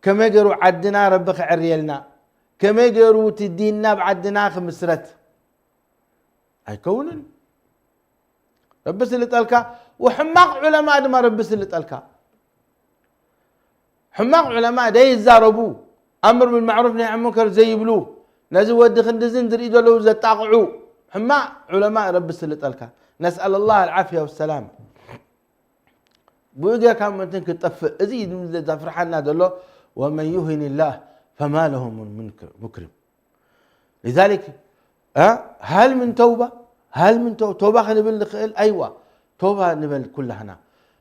ከመይ ገይሩ ዓድና ረቢ ከዕርየልና? ከመይ ገይሩ እቲ ዲንና ኣብ ዓድና ክምስረት? ኣይከውንን። ረቢ ስልጠልካ፣ ወሕማቕ ዑለማ ድማ ረቢ ስልጠልካ። ሕማቕ ዑለማ ደይዛረቡ፣ ኣምር ብልማዕሩፍ ነሂ ዐን ሙንከር ዘይብሉ፣ ነዚ ወዲ ክንድዝን ዝርኢ ዘለዉ ዘጣቕዑ፣ ሕማቕ ዑለማ ረቢ ስልጠልካ። ነስኣል ላህ ኣልዓፍያ ወሰላም። ብኡ ጌርካ ምእንትን ክትጠፍእ፣ እዚ እዩ ዘፍርሓና ዘሎ። ወመን ዩሂን ላህ ፈማ ለሁ ምን ሙክሪም። لذلك، እ፣ هل من توبة؟ هل من تو-، توبة ክንብል ንኽእል? ኣይዋ፣ توبة ንበል ኩላህና።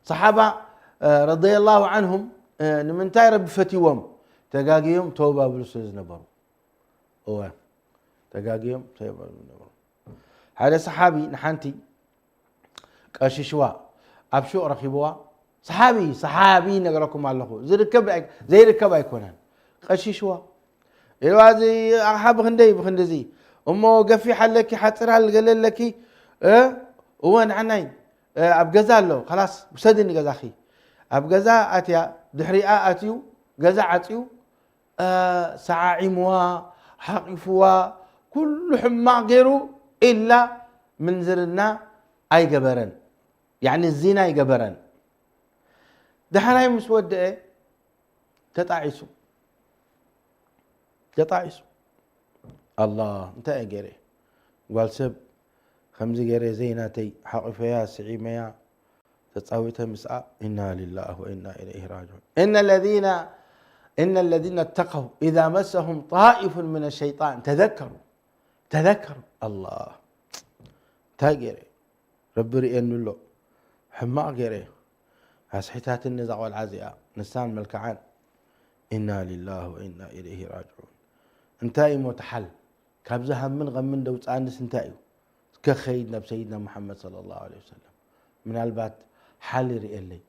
ሰሓባ፣ እ፣ ረዲየላሁ ዐንሁም፣ እ፣ ንምንታይ ረቢ ፈትይዎም? ተጋግዮም توبة ብሉ ስለ ዝነበሩ። እወ፣ ተጋግዮም توبة ብሉ ዝነበሩ። ሓደ ሰሓቢ ንሓንቲ ቀሺሽዋ ኣብ ሹቕ ረኺብዋ። ሰሓቢ፣ ሰሓቢ ይነግረኩም ኣለኹ። ዝርከብ ኣይ-፣ ዘይርከብ ኣይኮነን። ቀሺሽዋ። ኢልዋ፣ እዚ ኣቕሓ ብኽንደይ፣ ብኽንድዚ። እሞ ገፊሕ ኣለኪ፣ ሓፂር ኣል-፣ ገለ ኣለኪ። እ? እወ፣ ንዓናይ፣ እ፣ ኣብ ገዛ ኣሎ። ከላስ፣ ውሰድኒ ገዛኺ። ኣብ ገዛ ኣትያ፣ ድሕሪኣ ኣትዩ፣ ገዛ ዓፅዩ፣ እ፣ ሰዓዒምዋ፣ ሓቒፍዋ፣ ኩሉ ሕማቕ ገይሩ፣ ኢላ ምንዝርና ኣይገበረን። ያዕኒ ዚና ኣይገበረን። ዳሕራይ ምስ ወደአ ተጣዒሱ። ተጣዒሱ። ኣላ፣ እንታይ እየ ገይረ? ጓል ሰብ ከምዚ ገይረ ዘይናተይ ሓቒፈያ፣ ስዒመያ፣ ተጻዊተ ምስኣ፣ ኢና ሊላህ ወኢና ኢለይሂ ራጅዑን። እነ ለዚነ፣ እነ ለዚነ ተቀው ኢዛ መሰሁም ጣኢፉን ሚነ ሸይጣን ተዘከሩ። ተዘከሩ። ኣላ፣ እንታይ ገይረ? ረቢ ርእየኒ ኣሎ። ሕማቕ ገይረ። ኣስሒታትኒ እዛ ቆልዓ እዚኣ። ንሳን መልክዓን። ኢና ሊላህ ወኢና ኢለይሂ ራጅዑን። እንታይ እሞ እቲ ሓል? ካብዚ ሃምን ቐምን ደውፅኣንስ እንታይ እዩ? እስከ ኸይድ ናብ ሰይድና ሙሓመድ ሰለላሁ ዐለይሂ ወሰለም። ምናልባት ሓል ይርእየለይ።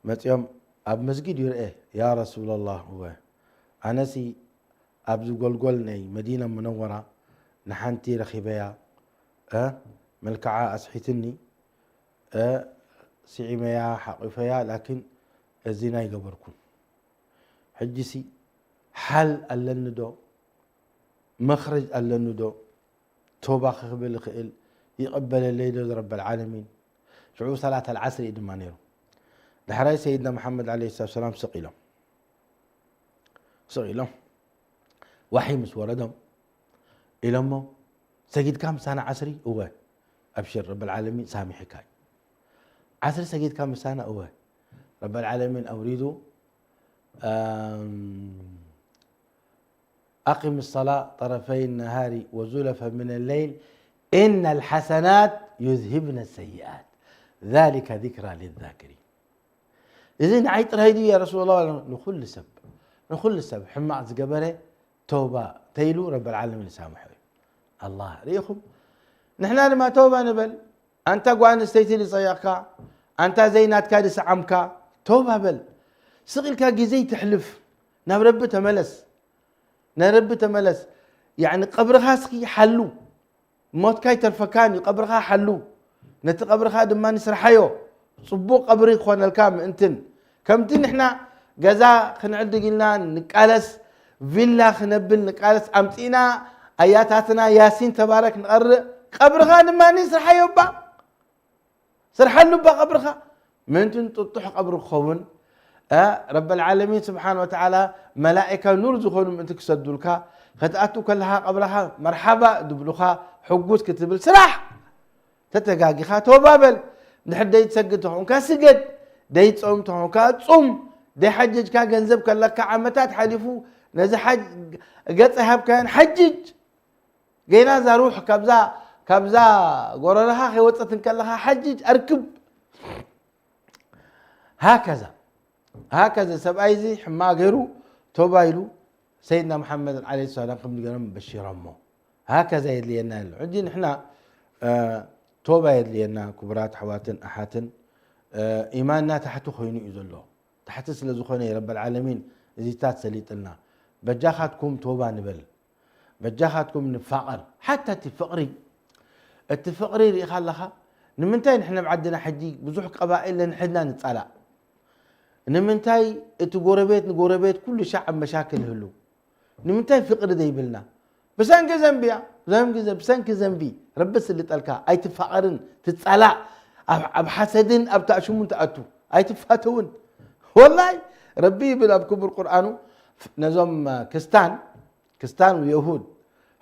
መፂኦም ኣብ መስጊድ ይርአ፣ ያ ረሱለላህ፣ እወ፣ ኣነሲ ኣብዚ ጎልጎል ናይ መዲና ሙነወራ ንሓንቲ ረኺበያ፣ እ፣ መልክዓ ኣስሒትኒ፣ እ፣ ስዒመያ፣ ሓቂፈያ፣ ላኪን እዚ ናይ ገበርኩ። ሕጂሲ ሓል ኣለኒ ዶ? መኽረጅ ኣለኒ ዶ? ቶባ ክብል ይኽእል ይቕበለለይ ዶ ረበል ዓለሚን? ሽዑ ሰላት ኣልዓስሪ እዩ ድማ ነይሩ። ዳሕራይ ሰይድና መሓመድ ዓለይሂ ሰላቱ ሰላም ስቕ ኢሎም። ስቕ ኢሎም። ዋሕይ ምስ ወረዶም ኢሎሞ፣ "ሰጊድካ ምሳና ዓስሪ?" "እወ። ኣብሽር፣ ረበል ዓለሚን ሳሚሕካ እዩ። ዓስሪ ሰጊድካ ምሳና?" "እወ። ረበል ዓለሚን ኣውሪዱ፣ ኣም፣ ኣቂም ሰላ ጠረፈይ ነሃሪ ወዙለፈ ምን ለይል፣ ኢነ ልሓሰናት ዩዝሂብነ ሰይኣት፣ ዛሊከ ዚክራ ሊዛኪሪን." እዚ ንዓይ ጥራይ ድዩ ያ ረሱላላህ? ንኹሉ ሰብ፣ ንኹሉ ሰብ ሕማቕ ዝገበረ ተውባ ተይሉ ረበል ዓለሚን ይሳምሖ እዩ። ኣላህ ርኢኹም? ንሕና ድማ ተውባ ንበል። ኣንታ ጓል ኣንስተይቲ ዝጸየቕካ፣ ኣንታ ዘይናትካ ዝሰዓምካ፣ ተውባ በል። ስቕ ኢልካ ግዜ ይተሕልፍ። ናብ ረቢ ተመለስ። ናብ ረቢ ተመለስ። ያዕኒ ቀብርኻ እስኪ ሓሉ። ሞትካ ኣይተርፈካን እዩ። ቀብርኻ ሓሉ። ነቲ ቀብርኻ ድማ ንስርሓዮ። ጽቡቕ ቀብሪ ክኾነልካ ምእንትን። ከምቲ ንሕና ገዛ ክንዕድግ ኢልና ንቃለስ፣ ቪላ ክነብል ንቃለስ፣ ኣምጺእና ኣያታትና ያሲን ተባረክ ንቐርእ፣ ቀብርኻ ድማ ንስርሓዮ እባ። ስርሓሉ እባ ቀብርኻ። ምእንትን ጥጡሕ ቀብሪ ክኸውን፣ እ፣ ረበል ዓለሚን ስብሓን ወተዓላ መላኢካ ኑር ዝኾኑ ምእንቲ ክሰዱልካ፣ ክትኣቱ ከለኻ ቀብርኻ መርሓባ ድብሉኻ፣ ሕጉስ ክትብል ስራሕ። ተተጋጊኻ ተወባበል። እንድሕር ደይትሰግድ ተኾንካ ስገድ፣ ደይትጾም ተኾንካ ጹም፣ ደይሓጀጅካ ገንዘብ ከለካ ዓመታት ሓሊፉ፣ ነዚ ሓጅ ገጽ ኣይሃብካዮን ሓጅጅ። ገና እዛ ሩሕ ካብዛ፣ ካብዛ ጎረረኻ ከይወጸት እንከለኻ ሓጅጅ ኣርክብ። ሃከዛ፣ ሃከዛ ሰብኣይ እዚ ሕማቕ ገይሩ ቶባ ኢሉ ሰይድና መሓመድ ዓለይሂ ሰላም ከም ዝገሮም በሺሮሞ። ሃከዛ የድልየና ኣሎ። ሕጂ ንሕና፣ እ፣ ቶባ የድልየና ክቡራት ኣሕዋትን ኣሓትን። እ፣ ኢማንና ታሕቲ ኮይኑ እዩ ዘሎ። ታሕቲ ስለ ዝኾነ ረበል ዓለሚን እዚታት ሰሊጥልና። በጃኻትኩም ቶባ ንበል። በጃኻትኩም ንፋቐር። ሓታ እቲ ፍቕሪ፣ እቲ ፍቕሪ ርኢኻ ኣለኻ? ንምንታይ ንሕና ኣብ ዓድና ሕጂ ብዙሕ ቀባኢል ነንሕድና ንጻላእ? ንምንታይ እቲ ጎረቤት ንጎረቤት ኩሉ ሻዕ ኣብ መሻክል ይህሉ? ንምንታይ ፍቕሪ ዘይብልና? ብሰንኪ ዘንቢ እያ። ዘንቢ ዘ-፣ ብሰንኪ ዘንቢ ረቢ ስልጠልካ። ኣይትፋቐርን፣ ትጻላእ። ኣብ፣ ኣብ ሓሰድን ኣብ ተኣሽሙን ትኣቱ። ኣይትፋተውን። ወላይ ረቢ ይብል ኣብ ክቡር ቁርኣኑ ነዞም ክስታን ክስታን የሁድ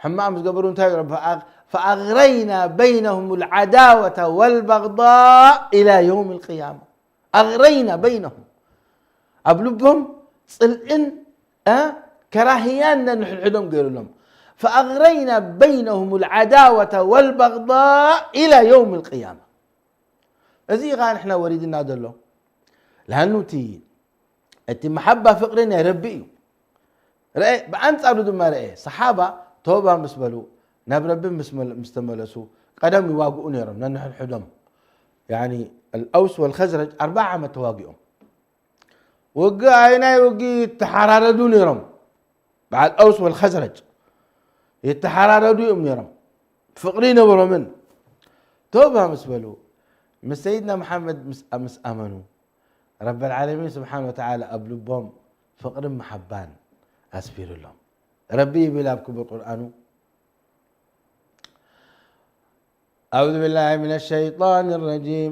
ሕማቕ ምስ ገበሩ እንታይ ይብሎ? ፈኣግ-፣ ፈኣግረይና በይነሁም ልዓዳወተ ወልበግዳእ ኢላ የውም ልቅያማ። ኣግረይና በይነሁም፣ ኣብ ልቦም ጽልእን፣ እ፣ ከራህያን ነንሕድሕዶም ገይሩሎም። ፈኣግረይና በይነሁም ልዓዳወተ ወልበግዳእ ኢላ የውም ልቅያማ። እዚ ኸዓ ንሕና ወሪድና ዘሎ። ለኣኑ እቲ፣ እቲ መሓባ ፍቕሪ ናይ ረቢ እዩ። ረኤ፣ ብኣንጻሩ ድማ ረኤ፣ ሰሓባ ተውባ ምስ በሉ፣ ናብ ረቢ ምስ መል-፣ ምስ ተመለሱ፣ ቀደም ይዋግኡ ነይሮም፣ ነንሕድሕዶም። ያኒ፣ ኣልኣውስ ወልኸዝረጅ ኣርባዓ ዓመት ተዋጊኦም። ውግእ፣ ኣይናይ ውግእ ይተሓራረዱ ነይሮም። በዓል ኣውስ ወልኸዝረጅ ይተሓራረዱ እዮም ነይሮም። ፍቕሪ ይነበሮምን። ተውባ ምስ በሉ፣ ምስ ሰይድና መሓመድ ምስ፣ ምስ ኣመኑ፣ ረበል ዓለሚን ስብሓን ወተዓላ ኣብ ልቦም ፍቕርን መሓባን ኣስፊሩሎም። ረቢ ይብል ኣብ ክቡር ቁርኣኑ፣ أعوذ بالله من الشيطان الرجيم.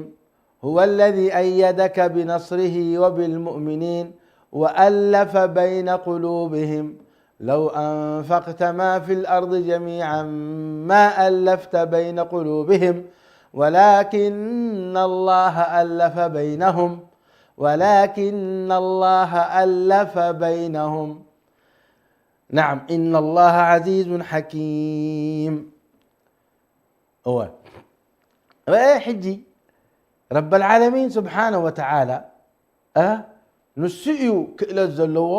هو الذي أيدك بنصره وبالمؤمنين وألف بين قلوبهم لو أنفقت ما في الأرض جميعا ما ألفت بين قلوبهم ولكن الله ألف بينهم ولكن الله ألف بينهم. نعم، إن الله عزيز حكيم. እወ። እ፣ ሕጂ ረበል ዓለሚን ስብሓነ ወተዓላ፣ እ፣ ንሱ እዩ ክእለት ዘለዎ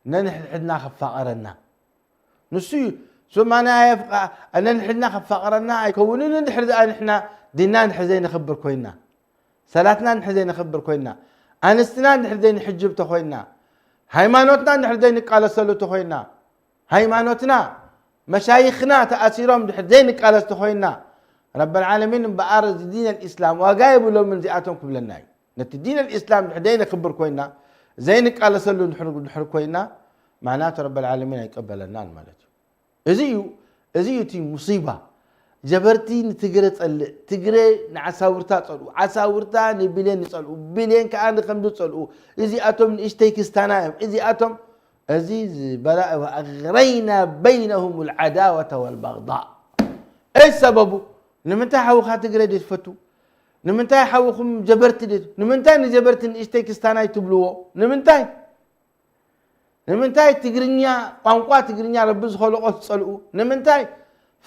ነንሕድሕድና ከፋቐረና። ንሱ እዩ። ሶማንያ የፍቃ-፣ ነንሕድና ከፋቐረና ኣይከውንን እንድሕር ደኣ ንሕና ዲንና እንድሕር ዘይነኽብር ኮይንና፣ ሰላትና እንድሕር ዘይነኽብር ኮይንና፣ ኣንስትና እንድሕር ዘይንሕጅብ ተኾይንና፣ ሃይማኖትና እንድሕር ዘይንቃለሰሉ ተኾይንና፣ ሃይማኖትና፣ መሻይኽና ተኣሲሮም ድሕር ዘይንቃለስ ተኾይንና፣ ረበል ዓለሚን እምበኣር እዚ ዲን ኣልኢስላም ዋጋ የብሎምን እዚኣቶም ክብለና እዩ። ነቲ ዲን ኣልኢስላም ድሕር ዘይነኽብር ኮይንና፣ ዘይንቃለሰሉ ድሕር ኮይና፣ ማዕናቱ ረበል ዓለሚን ኣይቀበለናን ማለት እዩ። እዚ እዩ፣ እዚ እዩ እቲ ሙሲባ። ጀበርቲ ንትግረ ጸልእ፣ ትግረ ንዓሳውርታ ጸልኡ፣ ዓሳውርታ ንብሌን ይጸልኡ፣ ብሌን ከኣ ንኸምዚ ጸልኡ። እዚኣቶም ንእሽተይ ክስታና እዮም። እዚኣቶም እዚ ዝበላ ኣግረይና በይነሁም ልዓዳወተ ወልባግዳእ። እይ ሰበቡ ንምንታይ ሓውኻ ትግረ ደትፈቱ? ንምንታይ ሓውኹም ጀበርቲ ደት ንምንታይ ንጀበርቲ ንእሽተይ ክስታናይ ትብልዎ? ንምንታይ? ንምንታይ ትግርኛ፣ ቋንቋ ትግርኛ ረቢ ዝኸለቆ ትጸልኡ? ንምንታይ?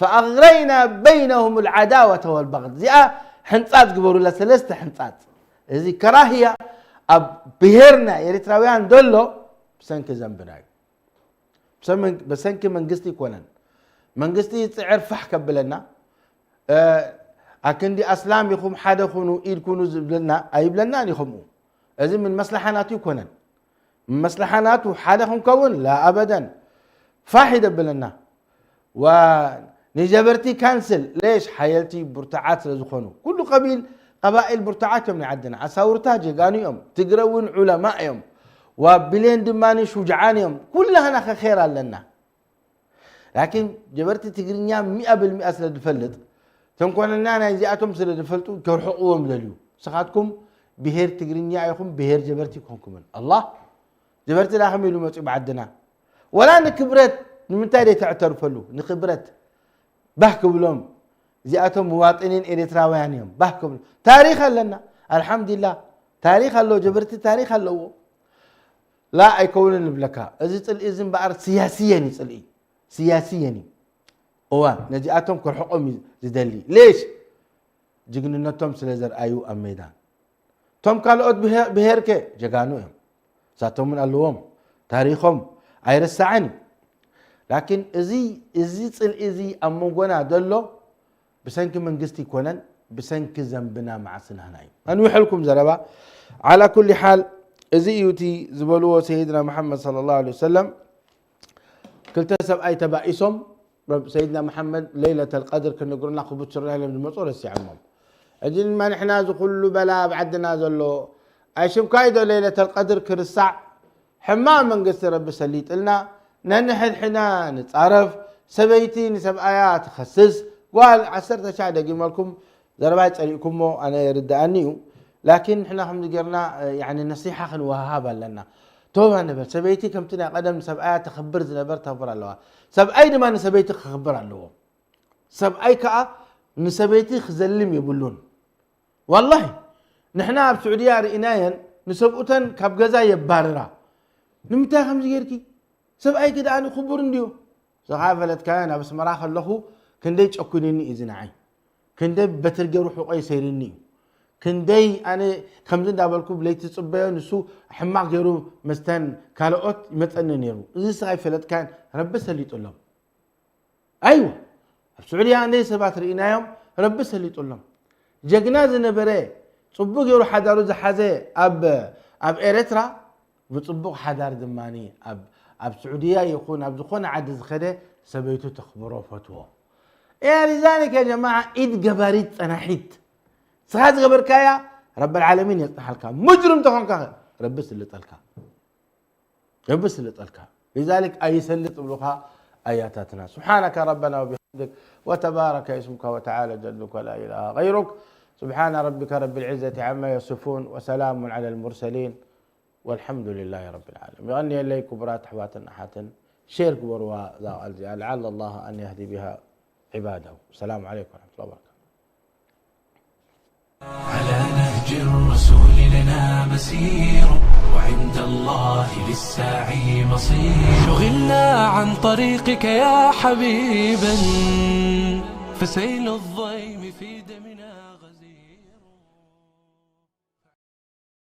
ፈኣግረይና በይነሁም ልዓዳወተ ወልባግድ። እዚኣ ሕንጻጽ ግበሩላ፣ ሰለስተ ሕንጻጽ። እዚ ከራህያ ኣብ ብሄርና ኤርትራውያን ዘሎ ብሰንኪ ዘንብና እዩ። ብሰመን-፣ ብሰንኪ መንግስቲ ይኮነን። መንግስቲ ይጽዕር ፋሕ ከብለና፣ እ፣ ኣክንዲ ኣስላም ኢኹም ሓደ ኩኑ ኢድ ኩኑ ዝብለና ኣይብለናን እዩ ከምኡ። እዚ ምን መስለሓ ናቱ ይኮነን። ምን መስለሓ ናቱ ሓደ ክንከውን ላ ኣበደን። ፋሕ ይደብለና። ዋ ንጀበርቲ ካንስል ሌሽ ሓየልቲ ብርቱዓት ስለ ዝኾኑ። ኩሉ ቀቢል፣ ቀባኢል ብርቱዓት እዮም ናይ ዓድና። ዓሳውርታ ጀጋኑ እዮም። ትግረ እውን ዑለማ እዮም። ዋ ብሌን ድማ ሹጅዓን እዮም። ኩላህና ከኼር ኣለና። ላኪን ጀበርቲ ትግርኛ ሚኣ ብልሚኣ ስለ ዝፈልጥ፣ ተንኮልና ናይዚኣቶም ስለ ዝፈልጡ ከርሕቕዎም ደልዩ። ንስኻትኩም ብሄር ትግርኛ ኢኹም፣ ብሄር ጀበርቲ ኮንኩምን። ኣላህ ጀበርቲ ዳ ከመይ ኢሉ መፅኡ ብዓድና? ወላ ንክብረት ንምንታይ ደይ ተዕተርፈሉ? ንክብረት ባህ ክብሎም። እዚኣቶም መዋጥኒን ኤርትራውያን እዮም። ባህ ክብሉ። ታሪኽ ኣለና። ኣልሓምዱሊላህ። ታሪኽ ኣለዎ። ጀበርቲ ታሪኽ ኣለዎ። ላ ኣይከውንን ንብለካ። እዚ ጽልኢ እዚ እምበኣር ስያስየን እዩ ጽልኢ። ስያስየን እዩ። እዋ ነዚኣቶም ክርሕቆም እዩ ዝደሊ። ሌሽ? ጅግንነቶም ስለ ዘርኣዩ ኣብ ሜዳ። እቶም ካልኦት ብሄ-፣ ብሄርከ ጀጋኑ እዮም። እሳቶም እውን ኣለዎም። ታሪኾም ኣይረሳዕን እዩ። ላኪን እዚ፣ እዚ ጽልኢ እዚ ኣብ መንጎና ዘሎ ብሰንኪ መንግስቲ ይኮነን፣ ብሰንኪ ዘንብና መዓስናህና እዩ። ኣንዊሐልኩም ዘረባ። ዓላ ኩሊ ሓል፣ እዚ እዩ እቲ ዝበልዎ ሰይድና መሓመድ ሰለላሁ ዐለይሂ ወሰለም። ክልተ ሰብኣይ ተባኢሶም፣ ረብ-፣ ሰይድና መሓመድ ለይለተል ቀድር ክነግሩና ክብስሩና ኢሎም ዝመፁ ረሲዖሞም። ሕጂ ድማ ንሕና እዚ ኩሉ በላ ኣብ ዓድና ዘሎ፣ ኣይሽምካይ ዶ ለይለተል ቀድር ክርሳዕ? ሕማቕ መንግስቲ ረቢ ሰሊጥልና፣ ነንሕድሕድና ንጻረፍ፣ ሰበይቲ ንሰብኣያ ትኸስስ፣ ጓል ዓሰርተ ሻዕ ደጊመልኩም፣ ዘረባይ ጸሊእኩሞ ኣነ ይርድኣኒ እዩ። ላኪን ንሕና ከምዚ ጌርና፣ እ፣ ያኒ ነሲሓ ክንወሃሃብ ኣለና። ቶባ ንበል። ሰበይቲ ከምቲ ናይ ቀደም ንሰብኣያ ተኽብር ዝነበር ተኽብር ኣለዋ። ሰብኣይ ድማ ንሰበይቲ ክኽብር ኣለዎ። ሰብኣይ ከኣ ንሰበይቲ ክዘልም የብሉን። ዋላሂ ንሕና ኣብ ስዑድያ ርኢናየን፣ ንሰብኡተን ካብ ገዛ የባርራ። ንምንታይ ከምዚ ጌርኪ? ሰብኣይኪ ደኣ ክቡር እንድዩ። ንስኻ ፈለጥካዮ፣ ናብ ኣስመራ ከለኹ ክንደይ ጨኩንኒ እዩ እዚ ንዓይ። ክንደይ በትሪ ገይሩ ሕቆይ ሰይርኒ እዩ። ክንደይ ኣነ ከምዚ እንዳበልኩ ብለይቲ ዝጽበዮ፣ ንሱ ሕማቕ ገይሩ መስተን ካልኦት ይመጸኒ ነይሩ። እዚ ንስኻ ኣይፈለጥካዮን፣ ረቢ ሰሊጡሎም። ኣይወ ኣብ ስዑድያ እንደ ሰባት ርኢናዮም፣ ረቢ ሰሊጡሎም። ጀግና ዝነበረ፣ ጽቡቅ ገይሩ ሓዳሩ ዝሓዘ ኣብ፣ ኣብ ኤርትራ ብጽቡቅ ሓዳር ድማ ኣብ፣ ኣብ ስዑድያ ይኹን ኣብ ዝኾነ ዓዲ ዝኸደ ሰበይቱ ተኽብሮ፣ ፈትዎ። እያ ሊዛሊክ ያ ጀማዓ፣ ኢድ ገባሪት ጸናሒት። ስኻ ዝገበርካያ ረብ ዓለሚን የጽንሓልካ። ሙጅርም ተኾንካ ረቢ ስልጠልካ። ረቢ ስልጠልካ። ሊዛሊክ ኣይሰልጥ ብሉኻ ኣያታትና። سبحانك ربنا وبحمدك وتبارك اسمك وتعالى جدك ولا إله غيرك. سبحان ربك رب العزة عما يصفون وسلام على المرسلين والحمد لله رب العالمين. የቐንየለይ ክቡራት ኣሕዋትን ኣሓትን፣ ሼር ግበርዋ እዛ ቃል እዚኣ፣ لعل الله أن يهدي بها عباده. السلام عليكم ورحمة الله وبركاته. على نهج الرسول لنا مسير، وعند الله للساعي مصير. شغلنا عن طريقك يا حبيبا، فسيل الضيم في دمنا.